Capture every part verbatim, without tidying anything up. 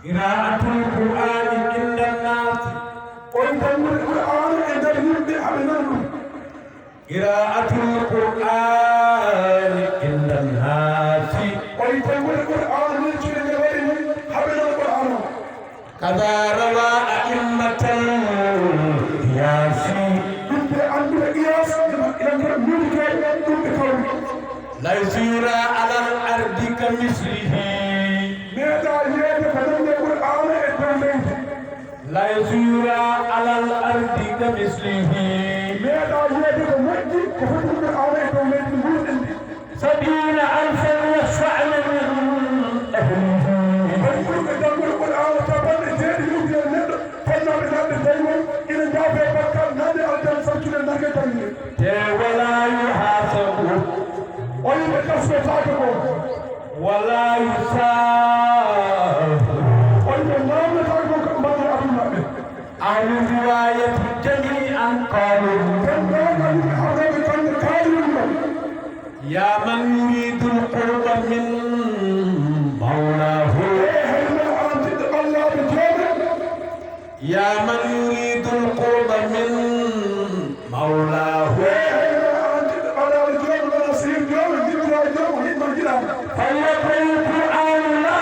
قراءة القرآن عند الناس. Oyi janngude Qur'aana e nder yimɓe haɓe nana ɗum. قراءة القرآن عند الناس. Oyi janngude Qur'aana ni cuuɗi nde waɗi ni haɓe nana Qur'aana o. كذا روى أئمة القياس. Yimɓe annduɓe qiyaas, ina mbaɗa miijotooɓe ɗum ɓe kawri. ليس يرى على الأرض كمثله. Meeɗaa yiyeede ko nanndi Qur'aana e dow leydi. ليس يرى على الأرض كمثله. Meeɗaa yiyeede ko moƴƴi ko foti Qur'aana e dow leydi ndi nguurɗen ndi. سبعين ألفا يشفعن من أهله. Ɓuri ɓe janngude Qur'aana cappanɗe jeeɗiɗi ujunere neɗɗo, fotnooɓe naatde jayngol, ina njaafee bakkaat, naatde aljanna, sartude ndarge tawi nde. Te ولا يحاسب. O yimɓe tasnotaake ko. ولا يساب. O yimɓe naamnotaake ko kam mbaɗi abin maɓɓe. أهل الرواية جميعا قالوا. Denndaangal yimɓe arnooɓe jannde kaali ɗum ɗon. يا من يريد القرب من مولاه. E hayno aan jiɗɗo Allaaɓe jooɗe. يا من يريد القرب من مولاه. E hayno aan jiɗɗo Allaaɓe jooɗe, wona sehil jooɗe, jiɗɗo jooɗe, yiɗma jiɗaama. فليقرأ القرآن لا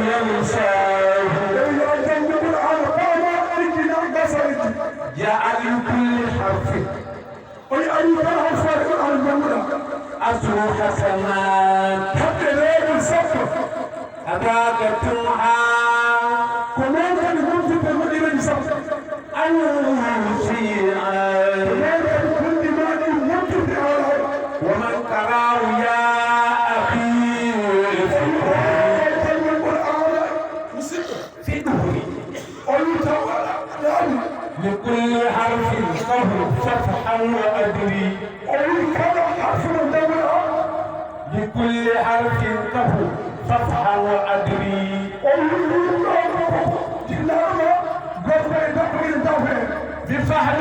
ينساه. Tawi yo a janngu Qur'aana, faama, ɗiggina, gasa, ɗiggi. جاء لكل حرف. O yi ari kala harfaaji Qur'aana jannguɗaa. عشر حسنات. Haɓɓe leeɓi sappo. كذاك تمحى. Ko noon kadi mumtirte moƴƴereeji sappo. عنه شيئا. Ko noon kadi gonɗi maa ɗi mumtirte haala haɗa. ومن قرأه يا أخي. O yi o janngu Qur'aana, musidɗo. في الدهر. O yi taw aɗa, aɗa anndi. لكل حرف قه صفحا وأدري. O yi kala harfu mo jannguɗaa. لكل حرف قه صفحا وأدري. O yi ɗum ɗo ko jinnaama goɗɗo e goɗɗo ina jaafe. بفهم